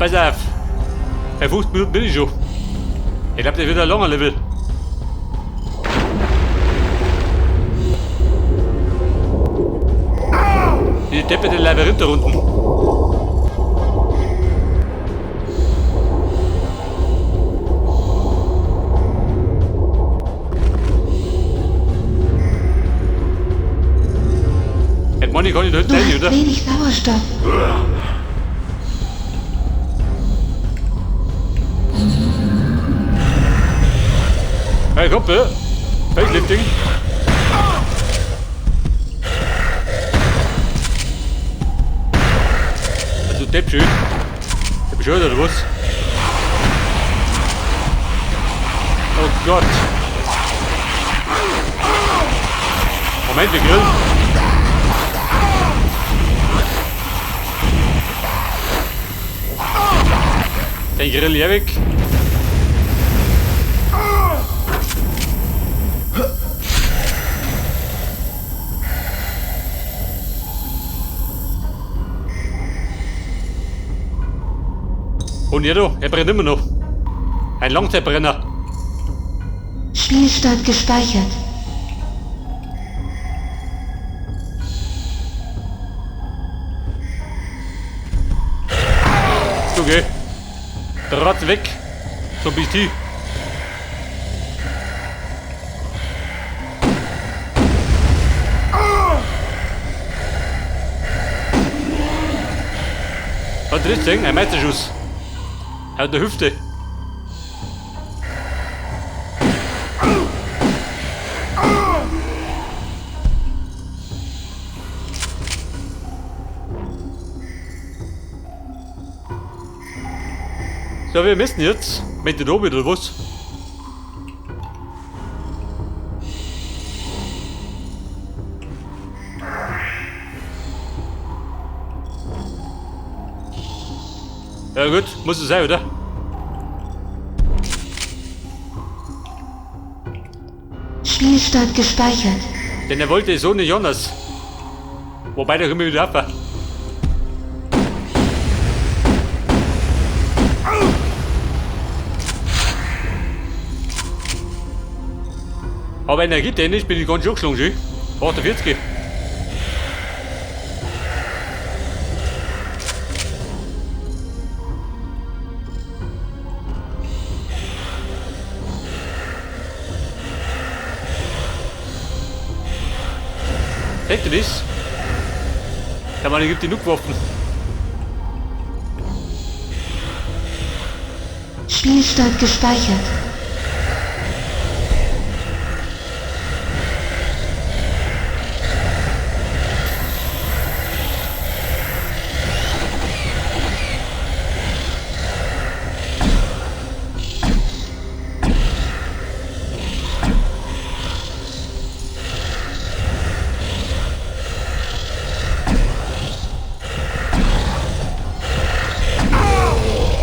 Pass auf. Bei 50 Minuten bin ich schon. Ich glaube, das wird ein langer Level. Die depperte Labyrinth da unten. Jetzt meine ich, kann ich da hinten Du rein, hast oder? wenig Sauerstoff. Hey, komm, bitte. Facelifting. Also, Depp schön. Depp schön, oder was? Oh Gott. Moment, wir grillen. Den Grill hier weg. Und ja, du, er brennt immer noch. Ein Langzeitbrenner. Spielstand gespeichert. Okay. Ratz weg. So bist du. Was ist das? Ein Meisterschuss. Aus der Hüfte. So, wir müssen jetzt mit den oben oder was? Ja gut, muss es sein, oder? Spielstand gespeichert. Denn er wollte so nicht anders. Wobei, da können wir wieder ab. Aber energietechnisch bin ich ganz schön geschlagen, schön. 48. Seht ihr das? Der Mann gibt die Nuckwaffen. Spielstand gespeichert.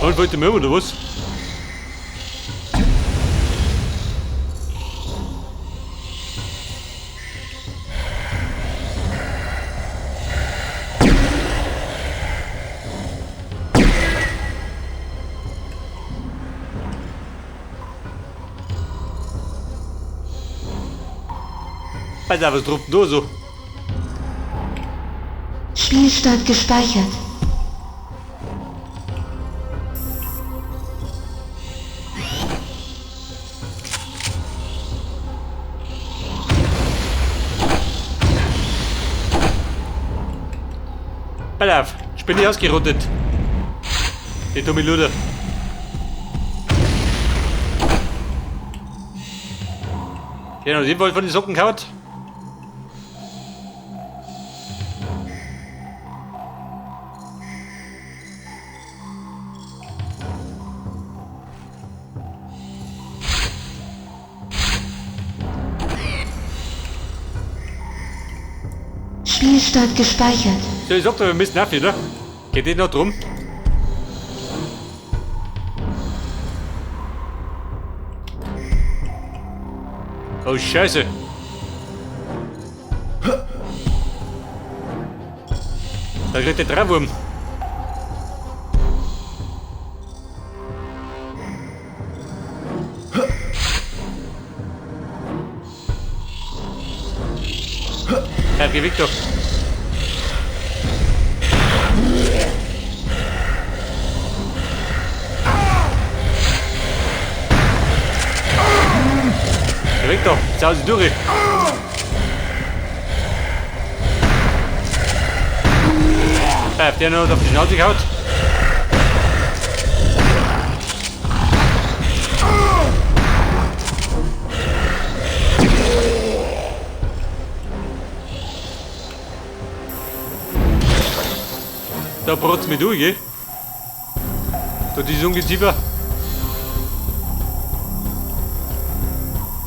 Und wollte mir oder was? Alter, was droppt nur so? Spielstand gespeichert. Pass auf, ich bin nicht ausgerottet. Die dumme Luder. Ja, noch jeden Fall von den Socken gehauen. Spielstand gespeichert. So, ich sag doch, wir müssen auf, oder? Geht nicht noch drum? Oh, Scheiße. Da kriegt der Drehwurm. Geh weg da. Geh weg da. Jetzt hau sie durch. Pfeift der noch auf die Schnauze gehauen? Da brotzt mich durch, gell? Da dieses Ungeziefer.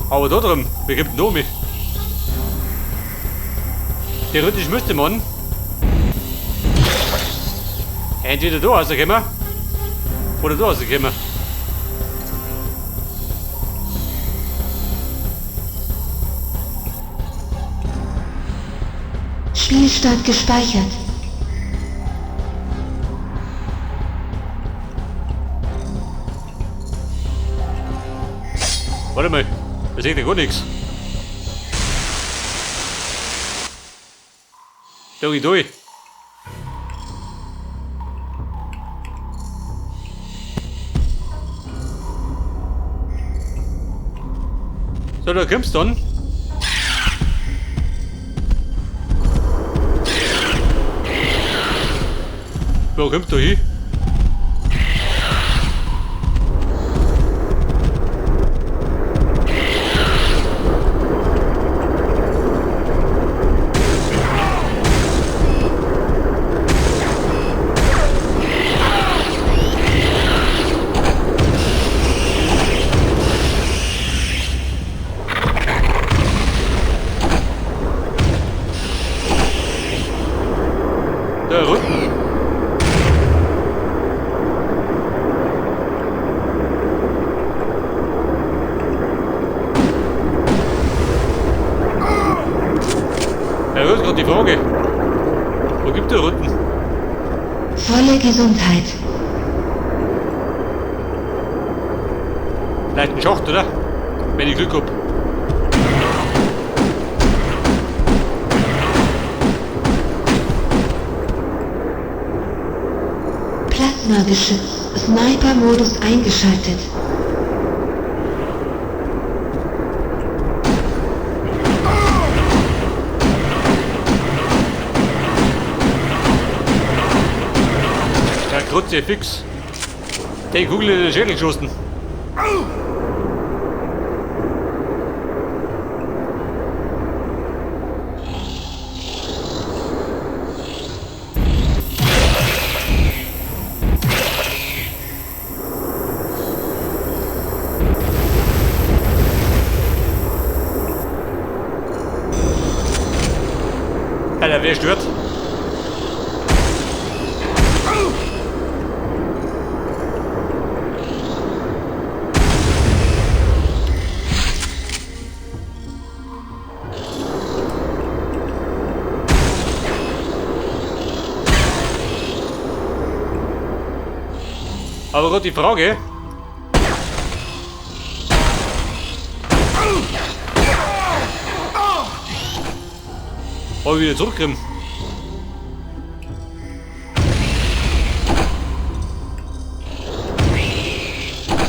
Aber da drin, wer gibt denn da mich? Theoretisch müsste man entweder da rauskommen oder da rauskommen. Spielstand gespeichert. Warte mal, da sehe ich ja gar nichts. Da geh durch. So, da kommst du dann. Wo kommst du hin? Da unten. Ja, das ist gerade die Frage. Wo gibt der unten? Volle Gesundheit. Vielleicht ein Schacht, oder? Wenn ich Glück hab. Plasmageschütz. Sniper-Modus eingeschaltet. Ja, Krutze, fix. Die Kugel in den Schädel geschossen. Alter, wer stört? Aber gerade die Frage. Ob ich wieder zurückkomme.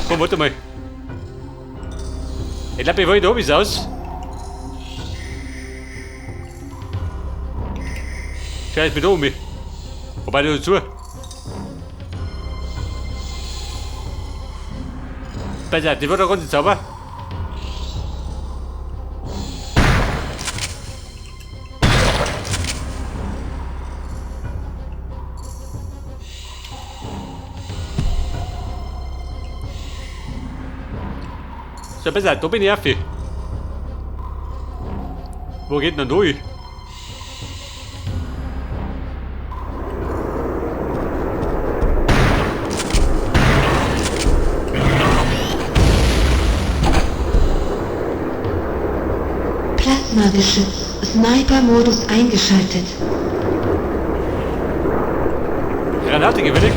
Komm, warte mal. Ich glaube, ich wollte da oben aus. Schau jetzt mit oben. Wobei da dazu. Besser, die wird doch ganz sauber. So, besser, da bin ich auf. Wo geht denn durch? Plasmageschütz. Sniper-Modus eingeschaltet. Granate gewinnig.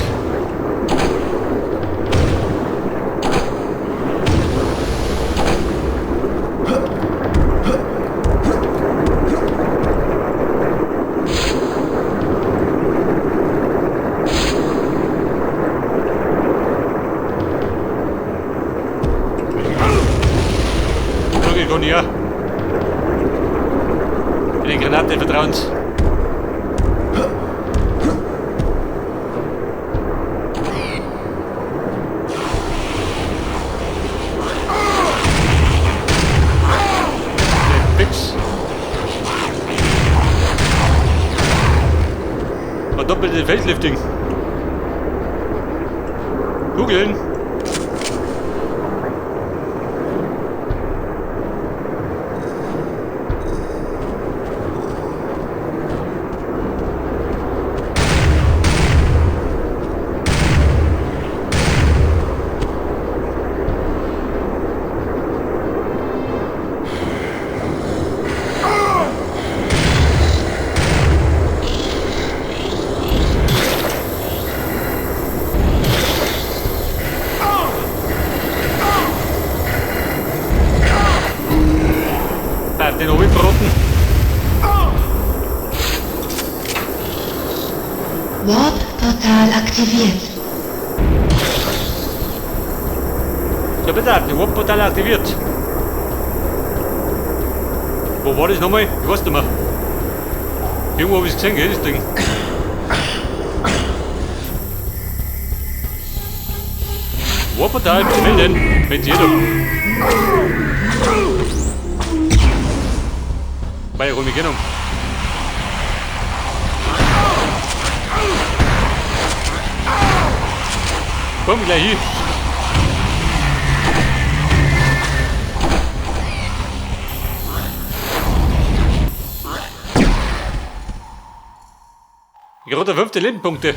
kann ich auch. Bin den Granaten vertrauens. Fix. Doppelte Feldlifting. Googeln. Den hab ich verraten. Warp-Portal aktiviert. So, bitte, den Warp-Portal aktiviert. Wo war das nochmal? Ich weiß nicht mehr. Irgendwo hab ich's gesehen, gell, das Ding. Warp-Portal, melden. Mit jedem. Vai, hol mich genommen. Komm gleich hier. Gerade 15 Lebenspunkte.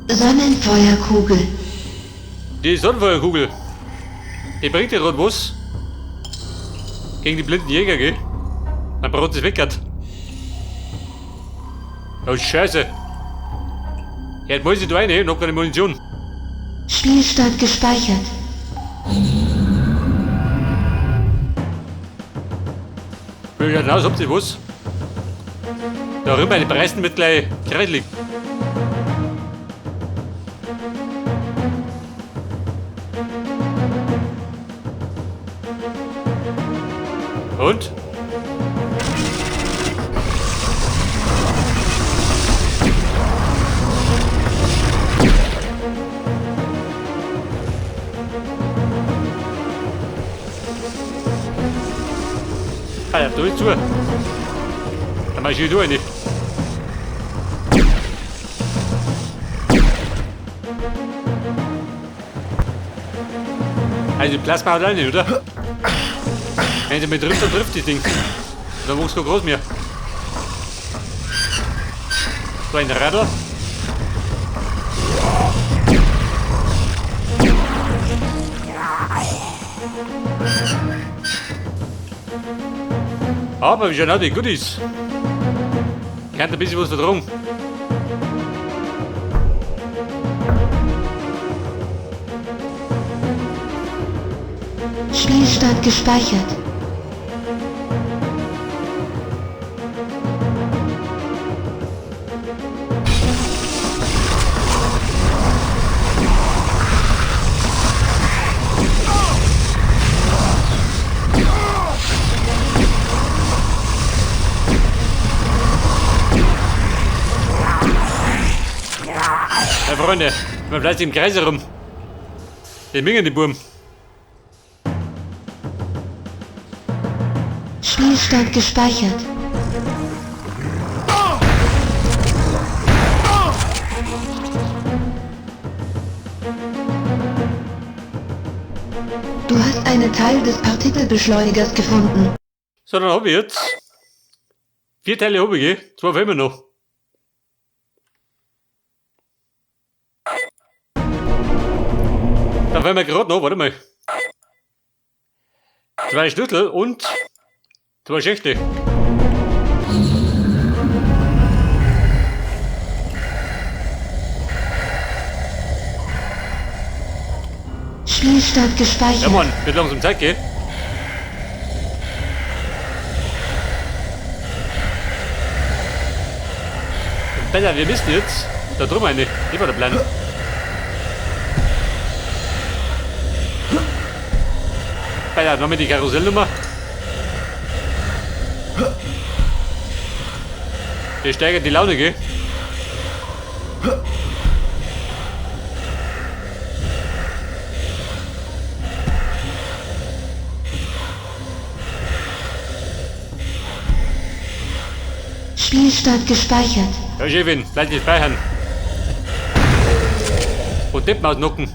Sonnenfeuerkugel. Die Sonnenfeuerkugel. Die bringt dir gerade was. Gegen die blinden Jäger, gell? Dann braucht es weg hat. Oh Scheiße. Ja, jetzt muss ich da rein, ich hab keine Munition. Spielstand gespeichert. Ja, hinaus, habt ihr was? Da rüber meine Preisen mit gleich kreidelig. Und? Ah, ja, da ist zu. Dann mach ich hier durch nicht. Also Plasma hat auch nicht, oder? Wenn sie mich trifft, dann trifft das Ding. Dann wuchs kein groß mehr. So ein Radl. Aber wie schauen auch die Goodies? Ich kann ein bisschen was vertragen. Spielstand gespeichert. Ja, Freunde, man bleibt im Kreis herum. Die Mingen, die Burm. Spielstand gespeichert. Du hast einen Teil des Partikelbeschleunigers gefunden. So, dann hab ich jetzt 4 Teile hab ich, 2 fehlen mir noch. Dann fehlen mir gerade noch, warte mal. 2 Schlüssel und 2 Schächte. Spielstand gespeichert. Ja Mann, wird langsam Zeit, gell? Besser, wir müssen jetzt da drüben eine. Die war der Plan. Besser, noch mit die Karussellnummer. Die steigert die Laune, gell? Spielstand gespeichert. Ja, Chefin, bleib nicht speichern. Und Deppen ausnocken.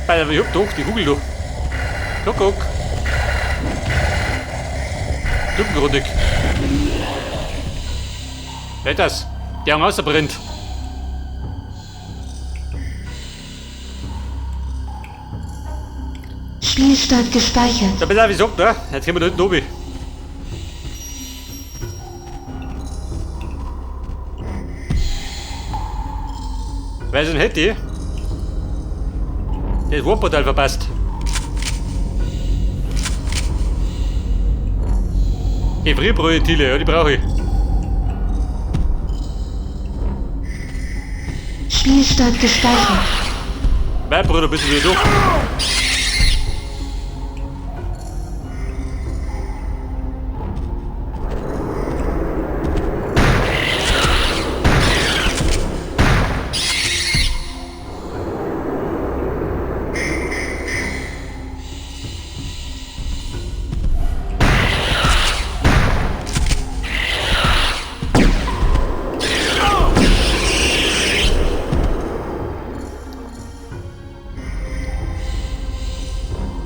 Alter, ich hab doch die Kugel da. Kuckuck. Klumpengrundig. Wer ist das? Der am Wasser brennt. Spielstand gespeichert. Da bist du wie gesagt, ne? Jetzt gehen wir da hinten oben. Wer ist denn hätte? Der Warp-Portal verpasst. Gefrierprojektile, ja, die brauche ich. Spielstand gespeichert. Mein Bruder, bist du wieder durch?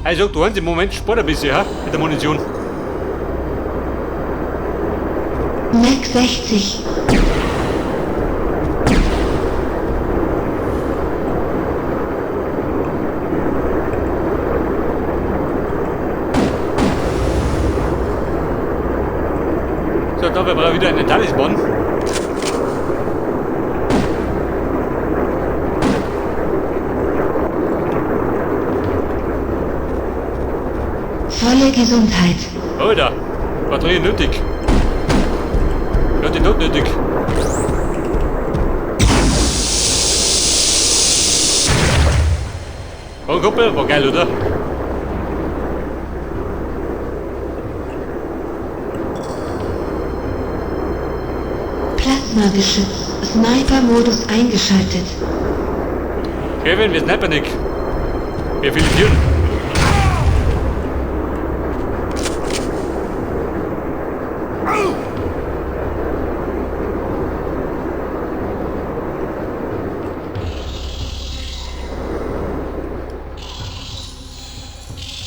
Also, du hast im Moment Sport ein bisschen, ha? Mit der Munition. Mac 60. So, da wir brauchen wieder einen Talisman. Volle Gesundheit. Alter, Batterie nötig. Ja, die not nötig. Oh, Kumpel, war geil, oder? Plasmageschütz. Sniper-Modus eingeschaltet. Kevin, wir snipern nicht. Wir filetieren.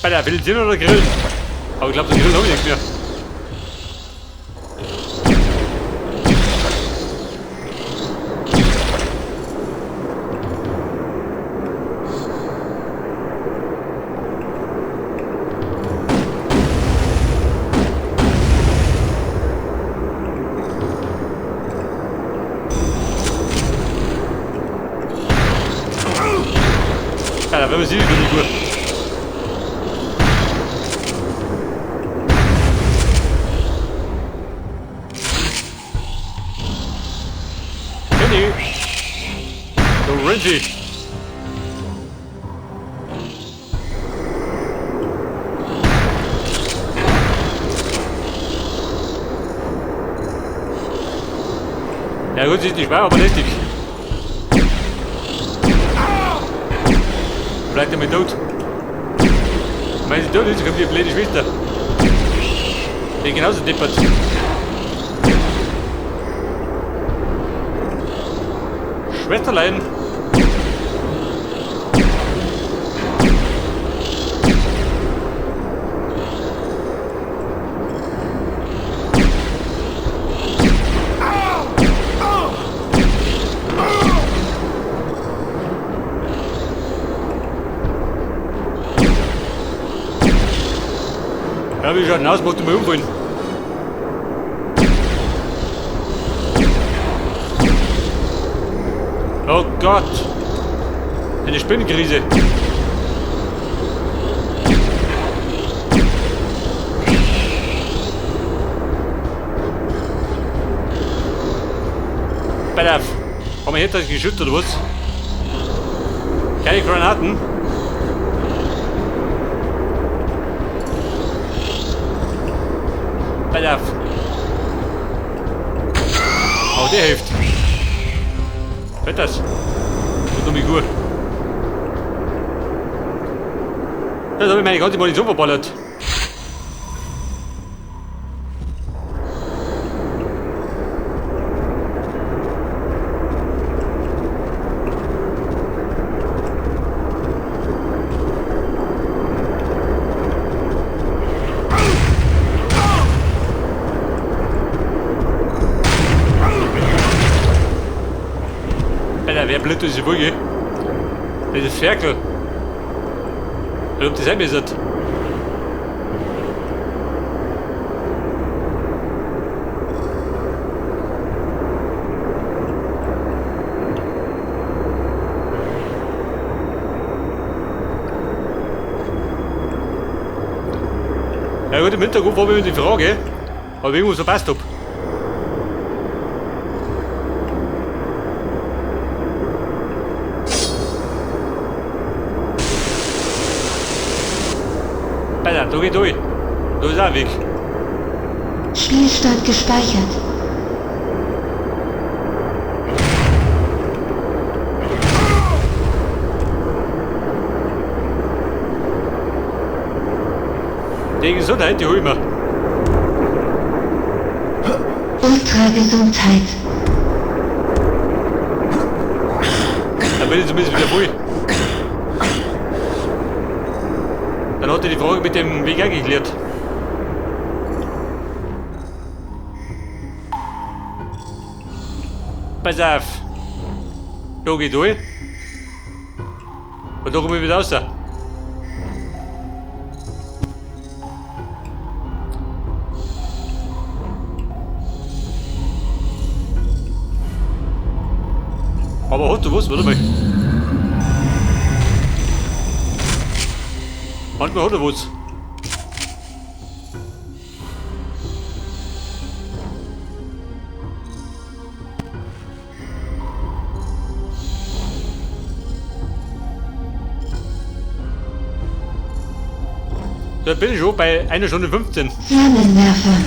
Alter, filetieren oder grillen? Aber ich glaube, das Grillen habe ich nicht mehr. Alter, wenn man sieht, bin ich gut. Kenny! So, Renzi! Ja gut, sie ist nicht schwer, aber lästig. Bleibt er mit tot. Wenn sie tot ist, kommt die blöde Schwester. Die genauso deppert. Schwesterlein! Ja, wie schaut denn aus? Musst du mal umfallen. Oh Gott! Eine Spinnenkrise! Pass auf. Haben wir hier das geschützt oder was? Keine Granaten. Pass auf. Aber der hilft. Hört das? Tut mich gut. Da habe ich meine ganze Munition verballert. Alter, wer blöd ist die Brücke? Das ist Ferkel. Als ob das sein müsste. Ja gut, im Hintergrund war mir die Frage, ob ich irgendwas verpasst hab. Alter, da geht durch. Da ist auch ein Weg. Spielstand gespeichert. Die Gesundheit, die hol ich mir. Ultragesundheit. Da bin ich zumindest wieder voll. Dann hat er die Frage mit dem Weg auch geklärt. Pass auf. Da geht durch. Und da komme ich wieder raus. Aber hat du was? Warte mal. Manchmal hat er was. Da bin ich schon bei 1 Stunde 15. Flammenwerfer.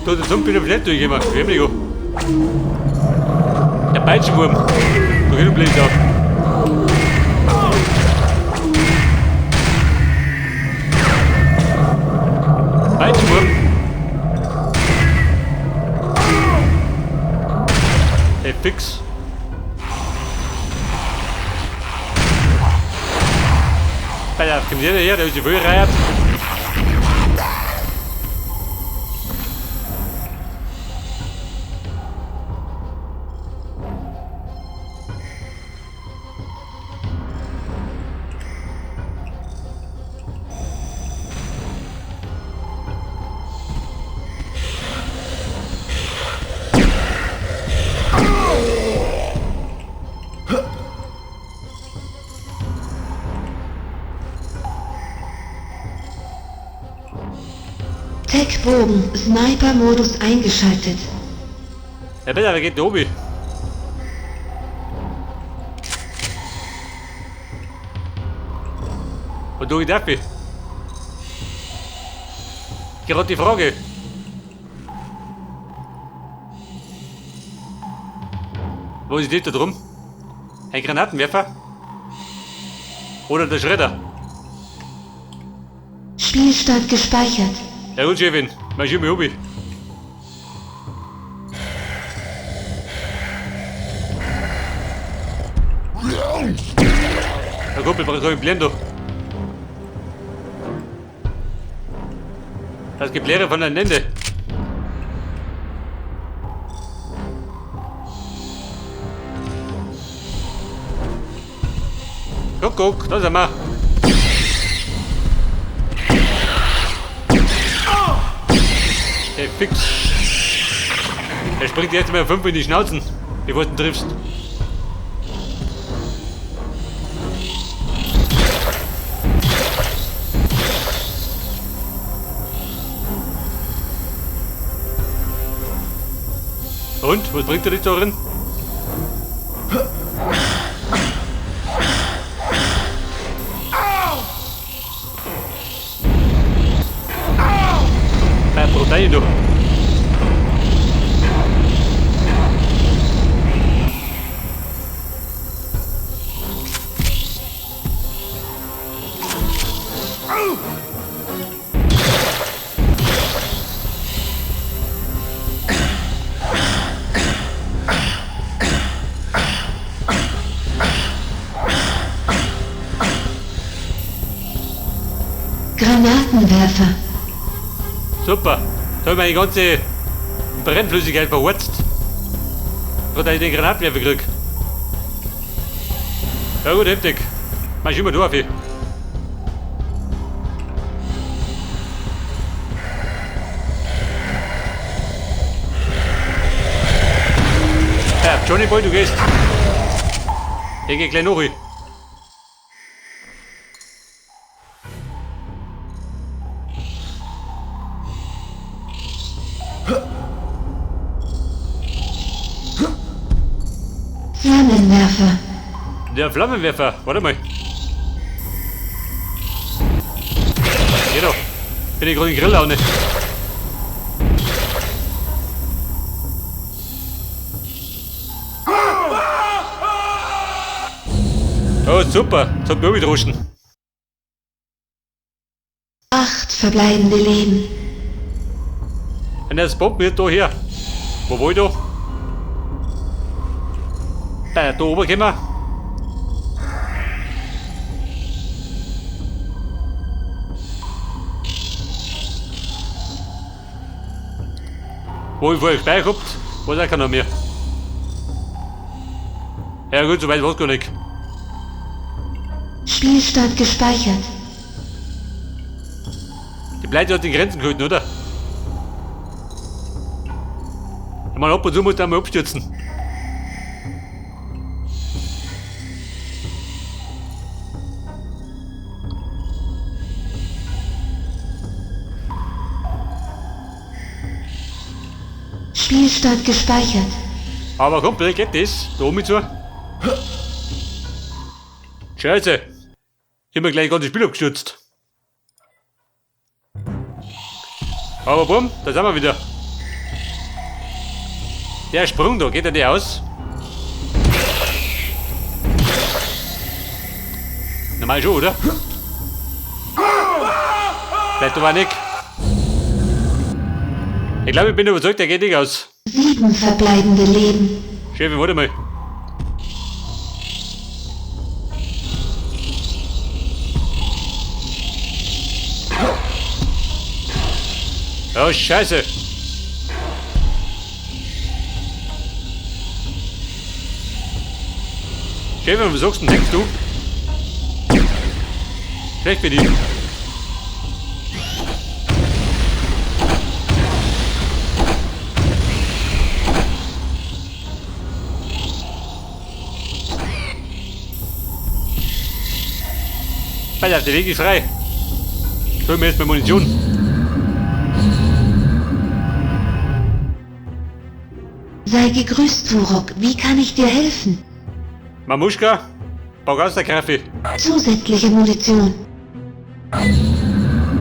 Da, der Zombie bin ich nicht durchgekommen. Wie Der Peitschenwurm. Da geht ein auf. Peitschenwurm. Hey, fix. Alter, kommt der her, der ist die Vollreiert. Tech-Bogen, Sniper-Modus eingeschaltet. Ja bitte, wer geht denn oben? Und du darf ich? Gerade die Frage. Wo ist das da drum? Ein Granatenwerfer? Oder der Schredder? Spielstand gespeichert. Ja gut, Chefin. Mal schauen, wie ich. Der Kumpel braucht einen Blender. Das gibt Leere von der Ende. Guck, guck, da sind wir. Hey, fix. Er springt jetzt mal 5 in die Schnauzen, bevor du ihn triffst. Und? Was bringt er dich da drin? Bei du. Granatenwerfer. Super. Da habe ich meine ganze Brennflüssigkeit verhurzt. Gerade ich den Granatenwerfer gekriegt. Ja gut, heftig. Mach ich immer durch. Ja, Johnny Boy, du gehst. Ich geh gleich noch. Flammenwerfer. Der Flammenwerfer, warte mal. Geh doch. Bin ich gerade in Grilllaune. Oh, super. Jetzt hat mir droschen. 8 verbleibende Leben. Und das Bomben wird da her. Wo war ich da? Da oben kommen. Wo ich vorher gespeichert gehabt, weiß auch keiner mehr. Ja gut, so weit war's gar nicht. Spielstand gespeichert. Die Pleite hat die Grenzen gehalten, oder? Ich meine, ab und zu muss da mal abstürzen. Spielstand gespeichert. Aber komplett geht das. Da oben zu. Scheiße. Ich hab mir gleich das ganze Spiel abgestürzt. Aber bumm, da sind wir wieder. Der Sprung da, geht der nicht aus? Normal schon, oder? Vielleicht aber nicht. Ich glaube, ich bin überzeugt, der geht nicht aus. 7 verbleibende Leben. Chef, warte mal. Oh, Scheiße. Chef, was sagst du denn, denkst du? Schlecht für dich. Alter, der Weg ist frei. Ich hol mir jetzt mal Munition. Sei gegrüßt, Vurok. Wie kann ich dir helfen? Mamuschka, bau aus der Kaffee. Zusätzliche Munition.